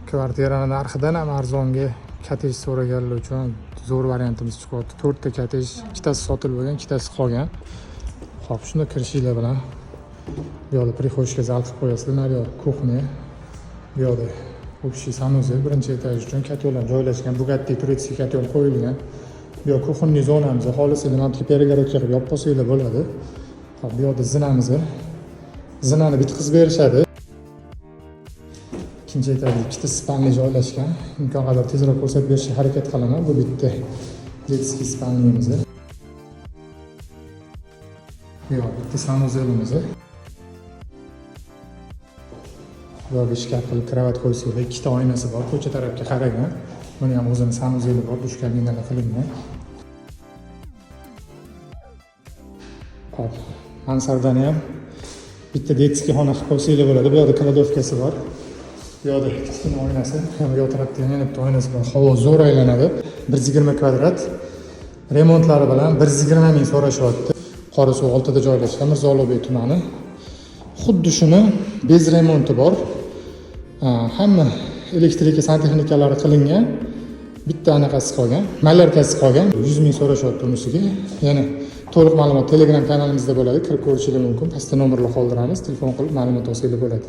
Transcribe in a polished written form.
Kvartirani narxidan ham arzonga kottej so'raganlar uchun zo'r variantimiz chiqyapti. To'rtta kottej, ikkitasi sotilib bo'lgan, ikkitasi qolgan. Xo'p, shunda kirishinglar bilan bu yoqda прихожка, zal qilib qo'yasizlar, naryoq кухня, bu yoqda общий санузел birinchi etaj uchun, котёл ham joylashgan, Bugatti турецкий котёл qo'yilgan. Bu yoq кухонный zonamiz, xohlasanglar mana bu yerga перегородка qilib yopib olsanglar bo'ladi. Xo'p, bu yoqda zinamiz. Zinani bitkazib berishadi. Ikkinchi etajda ikkita спальный joylashgan. Imkon qadar tezroq ko'rsatib berishga harakat qilaman. Bu bitta детский спальный miz. Bu yoq bitta санузел imiz. Bu yoqga shkaf qilib kravat qo'ysanglar, ikkita oynasi bor, ko'cha tarafga qaragan. Buni ham o'zini санузел i bor, dush kabinalar qilingan. Xo'p, mansardani ham bitta детский xona qilib qo'ysanglar bo'ladi. Bu yoqda кладовка si bor. Bu yoqda kichkina oynasi, ham bu yoq tarafda yana bitta oynasi bor. Havo zo'r aylanadi. 120 kvadrat remontlari bilan 120 ming so'rashyapti. Qorasuv 6da joylashgan, Mirzo Ulug'bek tumani. Xuddi shuni без remonti bor. Hamma elektrika, santexnikalari qilingan. Bitta anaqasi qolgan, малярка si qolgan. 100 ming so'rashyapti unisiga. Yana to'liq ma'lumot Telegram kanalimizda bo'ladi. Kirib ko'rishingiz mumkin. Pastda nomerlar qoldiramiz. Telefon qilib ma'lumot olsanglar bo'ladi.